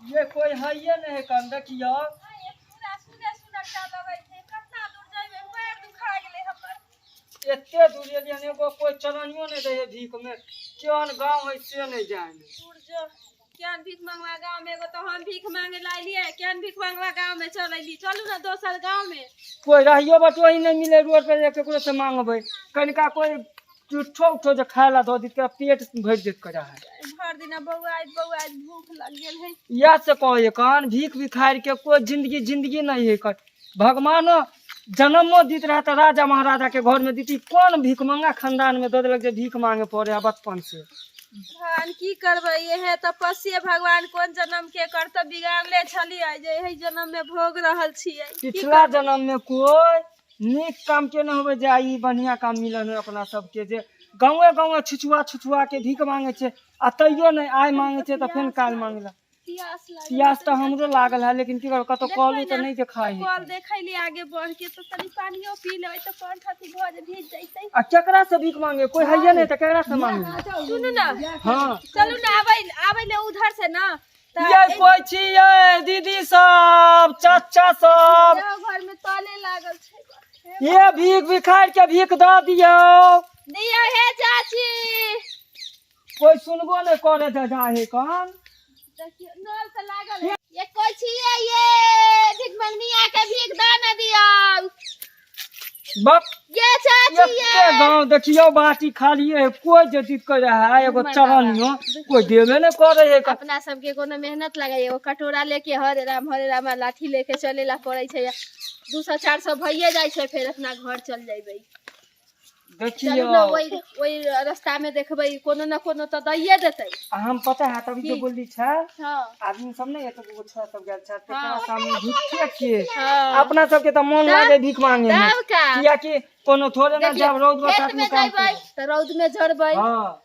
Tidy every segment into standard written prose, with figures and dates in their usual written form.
ये कोई हइये नहीं है कन देखियो। पूरा सुने सुने टा लगै छै, कतना दूर जइबै, पैर दुखा गेलै हमर। एते दूर एलियन, एगो कोई चरनियो नहीं दै है भीख में। केहन गाँव है से नहीं जाने। दूर जो केहन भीख मंगवा गाँव में, एगो तो हम भीख मांगे ला एलियै, केहन भीख मंगवा गाँव में चल अयली। चलू ने दोसर गाँव में। कोई रहियो बटोही नहीं मिले रोड पर, केकरो से मांगबै कनिका कोई चुट्ठो उठो जे खाय ला दऽ देत, पेट भरि देत करा है। भरि दिना बौआइत बौआइत भूख लग गेल है। इएह से कहै कन भीख भिखारि के कोई जिंदगी जिंदगी नहीं है। कन भगवानो जन्मो दित रहा तऽ राजा महाराजा के घर में दीती, कोन भीख मंगा खानदान में दऽ देलक जे भीख मांगे पड़े है बचपन से। भगवान की करबै, इहे तपस्ये भगवान कोन जन्म के कर्तव्य बिगाड़ले छलियै जे एहि जन्म में भोग रहल छियै। की पिछला जन्म में कोई नीक काम के नहि होबै जे आइ ई बढ़िआँ काम मिलल है अपना सबके, जे गाँवे गाँवे छिछुआ छिछुआ के भीख मांगे छै आ तैयो नहि आइ मांगे छै तऽ फेर काल्हि मांगलक। प्यास लागल। प्यास तऽ हमरो लागल है, लेकिन की करब, कतौ कॉलो तऽ नहि देखाइ है। कल देखै ले आगे बढ़ के तऽ तनी पानियो पी लेबै तऽ कंठ अथी भऽ जे भीज जैतै। आ केकरा से भीख मांगे, कोई हैये नहि तऽ केकरा से मांगे? सुनू ने। हाँ। चलू ने, आबै आबै ले उधर से ना तऽ ये कोई छियै दीदी सब चाचा सब? एगो घर में ताले लागल छै। ये भीख भिखारि के भीख दऽ दियौ। दियौ हे चाची। कोई सुनबो नहि करे दादा हे कन। देखियौ नल तऽ लागल है। ये कोई छियै ये भीख मंगनिया के भीख दऽ ने दियौ। बक। ये चाची ये। एते गाँव देखियौ बाटी खाली है, कोई जे दित करे है एगो चरनियो कोई देबे नहि करे है। अपना सबके कोनो मेहनत लगे, एगो कटोरा लेके हरे राम हरे राम आ लाठी लेके चले ला पड़ै छै, 200 400 भइए जाइ छै, फेर अपना घर चल जइबै। देखियौ चलू ने ओहि ओहि रास्ता में देखबै, कोनो न कोनो तऽ दैये देतै। आ हम पता है तभी जे की? बोलली छै हाँ। आदमी सब नहि एतऽ एगो छोरा सब गेल छै तेकरा हाँ। सामने झूठे के हाँ। अपना सबके तऽ मोन तब- लागे भीख मांगे में। तब का? कियाकि कोनो थोड़े ना देखियौ, जब रौद खेत बरसात में में काम जइबै करू। तऽ रौद में झरबै, हाँ।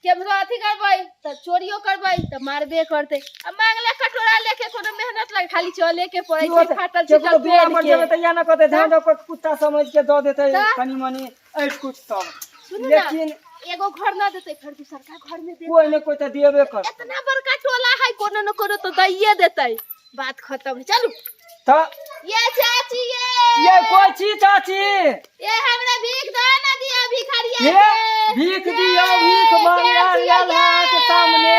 केम्हरो अथी करबै तऽ चोरियो करबै तऽ मारबे करतै। आ मांगले कटोरा लेके कोनो मेहनत लगे, खाली चले के पड़ै की छै होतै? फाटल केकरो चिटल दुआर पेन पर के। जेबै तऽ इएह ने कहतै ध्यान दऽ कऽ, कुत्ता समझ के दऽ देतै तऽ? कनि मनि ऐठ कुछ सब। सुनू ने, लेकिन एगो घर न देतै फेर दूसरका घर में देतै। कोई ने कोई तऽ देबे करतै। इतना बड़का टोला है, कोनो न कोनो तो दैये देतै। बात खत्म है, चलू। तऽ ये चाची ये। ये कोई छी चाची? ये हमरा भीख दऽ ना दिया भिखारिया ये के। भीख ये, दियो, भीख मांगे के आयल छियै है के ये? सामने।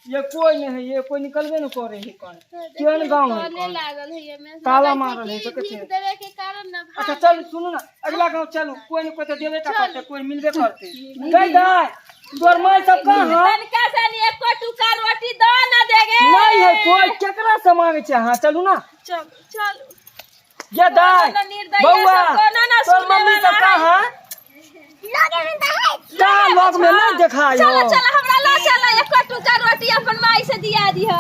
ये कोई नहीं है, ये कोई निकलबे न करे है कौन। केहन गाँव है ताले कौन? लागल है एमे। ताला लगै छै मारल है, कि देखै भीख छियै। देवे के कारण न अच्छा भाग। चल सुनू ना, अगला गाँव चलू, कोई न कोई तऽ देबे टा करतै, कोई मिलबे करतै। गई दाय तोर माय सब कहाँ? तनका सन एको टुका रोटी दऽ न देगे। नहीं है कोई, केकरा से मांगे छै अहाँ? चलू ना। चल चल। ये दाय कोनो न निर्दयी बौआ सब कोनो न तोर सुने मम्मी सब वाला कहाँ? का लग में नहीं देखाय चलो हो। चलो हमरा ला चलो, एको टुका रोटी अपन माई से दिया दिह।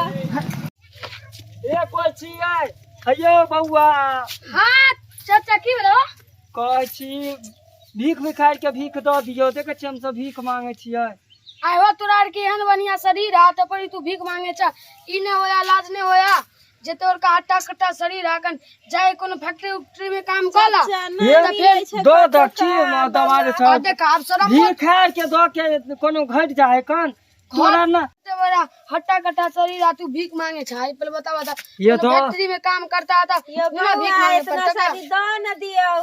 ए कोई छियै? हेयौ बौआ। हाँ चाचा, की भेलो? कहै छी भीख भिखारि के भीख दऽ दियौ, देखै छियै हमसब भीख मांगे छियै। आइ हो तोरा आर के एहन बढ़िया शरीर है तऽ पर तू भीख मांगे छ, ई नहि होया लाज नहि होया जे तोर का हट्टा कट्टा शरीर है, कन जाय कोनो फैक्ट्री उक्ट्री में काम कर ला। चाचा, हे, नहि मिलै छै दऽ दऽ कतौ की काम, दबारे बौआ। छ। आ देख आब शरम मत। भिखारि के दऽ के कोनो घटि जाइ कन तोरा न। ते बड़ा हट्टा कट्टा शरीर है तू भीख मांगे छ, आई पहले बता बता। ये कोनो तो- फैक्ट्री में काम करता था ये बिना भीख बौआ, मांगे इतना पड़ता का? सारी दऽ न दियौ।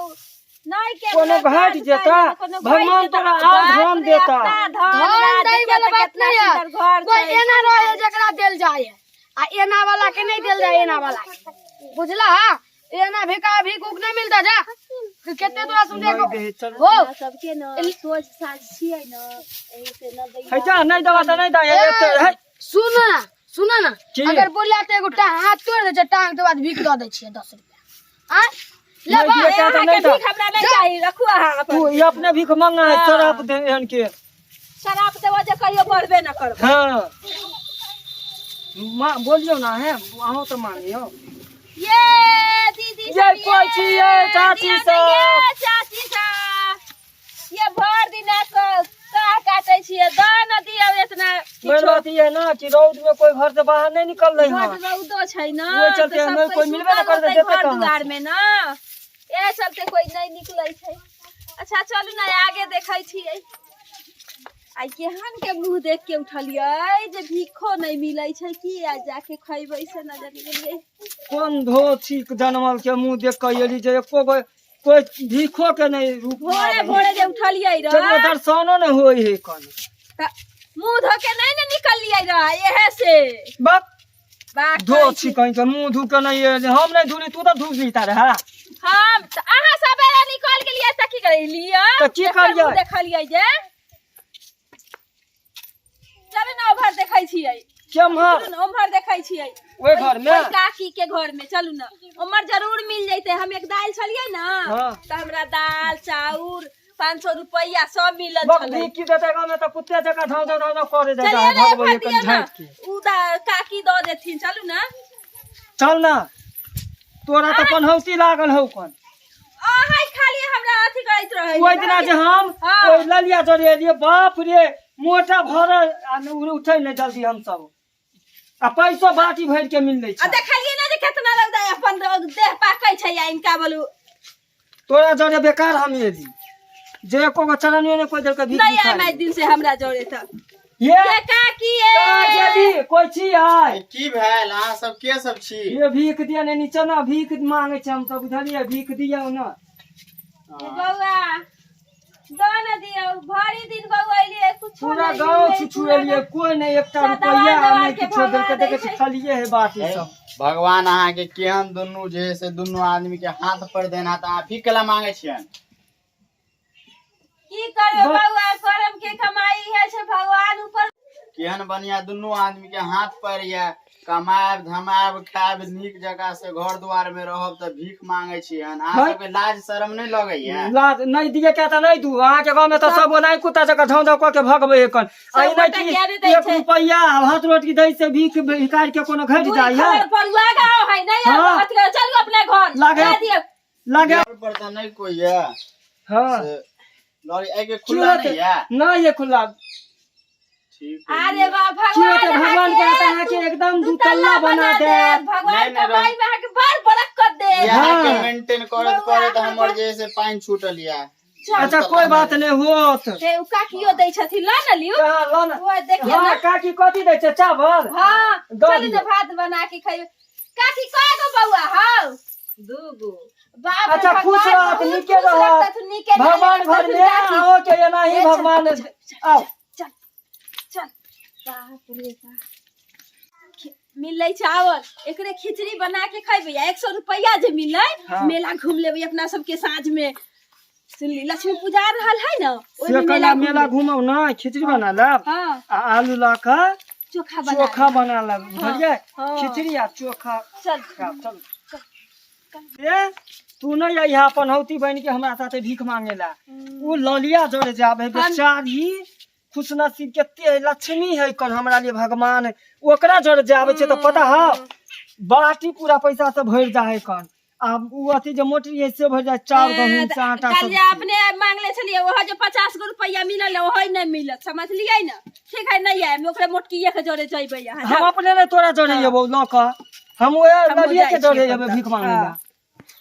नहीं के कोनो घटि जेता, भगवान तोरा और धन देता। धन दै वाला बात नहीं है, घर कोई छै। एना रहे जकरा देल जाय है आ एना वाला के नहीं देल जाय एना वाला के, बुझला? हा एना भिका भीख उख नहीं मिलता, जा तू केते तोरा सुन नहीं दे, चल। हो। अपना सबके न सोच साझ छियै न, एहि से न दै। है जा, नहीं दबा तऽ नहीं दे, एते है। सुन ना, सुन ना। की? अगर बोलिया तऽ एगो हाथ तोड़ दै छै टांग के बाद भीख दऽ दै छियै 10 रुपया आ ले नहीं बा। दिए तऽ अहाँके नहीं दे। भीख हमरा नहीं चाही, रखू अहाँ अपन। तू ई अपने भीख मांगा है, शराब दे एहन के। शराब देबो जे कहियो बढ़बे न करबो। हाँ माँ बोलियौ ना है, अहूँ तऽ मांगियौ। ये दीदी ये सब, कोई छियै, चाची दिया सब। ये चाची सब, ये भर दिना कह काटे छियै, दऽ न दियौ इतना मेन किछो। बात ई है ना कि रौद में कोई घर से बाहर नहीं निकल रही है। बड रौदो छै न, ओहि चलते तऽ सब नहि कोई कोई मिलबे न सुतल करतै, होतै जेतै घर कहाँ? दुआर में न, एहि चलते कोई नहीं निकलै छै। अच्छा चलू ने आगे देखै छियै। आइ केहन के मुंह देख के उठलियै जे भीखो नहीं मिलै छै की आ जाके खैबै से नजर गेलियै। कोन धो छी जनमल के मुंह देख के एली जे एको गो कोई भीखो के नहीं रूप में भोरे आबै। भोरे जे उठलियै चलो रह दर्शनो नहीं होय है कन त मुंह धो के नहीं ने निकललियै रह एहे से बक बा धो छी कहीं के मुंह धू के नहीं एली। हम नहीं धुली तू तो धू जीता रहा। हम त अहाँ सबेरे निकल गेलियै त की करियै? त की करियै? देखलियै जे चलू ने उम्हर देखै छियै। केम्हर? चलू ने उम्हर देखै छियै। ओहि घर में? ओहि काकी के घर में चलू ने, उम्हर जरूर मिल जैते। हम एक दाल छलियै ने हाँ। त हमरा दाल चाउर 500 रुपैया सब मिलल बक छलै। भीख की देतै गाँव में त कुत्ते जकाँ धाव धाव धाव धाव करे जाता चलिए है, ने भगबै एक कन दियौ ने झाँटि के। उ काकी दऽ देथिन, चलू ने। चल ना, तोरा तऽ पनहौती लागल हौ कन। अहाँ खाली हमरा अथी करैत रहै। ओहि दिना जे हम हाँ। ओहि ललिया जरे एलियै, बाप रे मोटा भरल आ उठै नहि जल्दी हमसब, आ पैसो बाटी भरि के मिललै आ छै। देखलियै ने जे केतना लोग अपन देह पाकै छै आ इनका बोलू तोरा जरे बेकार हम एली जे एको गो चरनियो नहि कोइ देलकै भीख नहीं आए भिखारी। दिन से हमरा जरे त ये के काकी ये कहाँ गेली? कोइ छी आइ? की भेल? अहाँ सब के सब छी? ये भीख दिया ने नीचे ना, भीख मांगे छै हम सब, बुझलियै? भीख दियौ ना। बौआ दऽ ने दियौ, भरि दिन बौआ एलियै कुछो पूरा नहीं गाँव मिललै, छुछुएलियै, कोइ नहि एकटा सदवा रुपैआ दवा नहि के किछो भगा देलकै। दै देखै छी छै। खालिए है बाटी सब। भगवान अहाँ के केहन दुनू जे है से दुनू आदमी के हाथ पर देना, तऽ अहाँ भीख केला मांगे छियनि? की करबै बौआ, करम के कमाई है छै भगवान ऊपर। केहन बढ़िया दुनू आदमी के हाथ पर ये, कमायब धमायब खायब नीक जगह से घर द्वार में रहब तऽ भीख मांगे छियनि। अहाँ है? सबके लाज शरम नहि लगैया? लाज नहि दिए क्या तऽ नहि दू। अहाँके गाँव में तऽ सब ओनाही कुत्ता जकाँ झाँव झाँव कऽ के भगबै एखन। आ ई सब नहि गोटा कि ज्ञाने दै एक छै। रुपैआ भात रोटी दै से भीख भिखारि के कोनो घटि दूरी जाइ है? खबर परुआ गाँव है नहीं हाँ। अथी करो, चलू अपने घर लागे- दे दियौ। लागे घर पर तऽ नहि कोइ ये। हाँ। से लॉरी एहि के खुला चूल्हा नहि ये? नहि ये खुला। ठीक है। अरे बा की भगवान होतै भगवान के अहाँके एकदम दुतल्ला बना देत। भगवान नहीं, नहीं, कमाई में अहाँके बड़ बरकत देत। यहाँ के हाँ। मेंटेन करत करत हमर जे है से पानि छूटल ये। अच्छा कोई बात नहीं होत। हे उ काकियो दै छथिन, ल ने लियौ। कहाँ ल ने। ओ देखियौ हाँ ने। काकी कथी दै छै? चावल? हाँ दऽ चलू ने दियौ। भात बना के खइबै। काकी कय गो बौआ हौ? दू गो। बाप रे, अच्छा खुश भगवान रहत, बहुत नीके खुश रहत। रखतथुन, नीके भगवान रखतथुन घर में काकी। आओ के एनाही ए, चल, भगवान चल, चल, आओ। चल चल। बाप रे बाप, मिललै चावल, एकरे खिचड़ी बना के खैबै। आ 100 रुपैआ जे मिललै हाँ। मेला घूम लेबै अपना सबके साँझ में। सुनली लक्ष्मी पूजा आ रहल है ना, से ओहिमे कना मेला मेला घूमब ना, खिचड़ी बना लेब हाँ आ आलू लऽ कऽ चोखा बना चोखा बना लेब, बुझलियै? हाँ। खिचड़ी आ चोखा चल खायब, चलू। ए तू नहीं अइहा पनहौती बन के हमरा साथे भीख मांगे ला। उ ललिया जरे जाबे बेचारी खुश नसीब के लक्ष्मी है कन हमरा लिए भगवान, ओकरा जरे जाबे छै तऽ पता हौ बाटी पूरा पैसा से भरि जाइ है कन। आ उ अथी जे मोटरी है से भरि जाइ, चाउर गहूम से आटा कल सब। जे अपने मांगले छलियै ओहो जे 50 गो रुपैआ मिलल ओहो नहि मिलत, समझलियै ने? ठीक है, नहीं आयब, ओकरे मोटकिए के जरे जइबै अहाँ। हम अपने नहि तोरा जरे एबौ लऽ कऽ, हम ओहे हमहूँ ललिये के जाइ छियै जरे एबै तब। भीख मांगे ला। हाँ।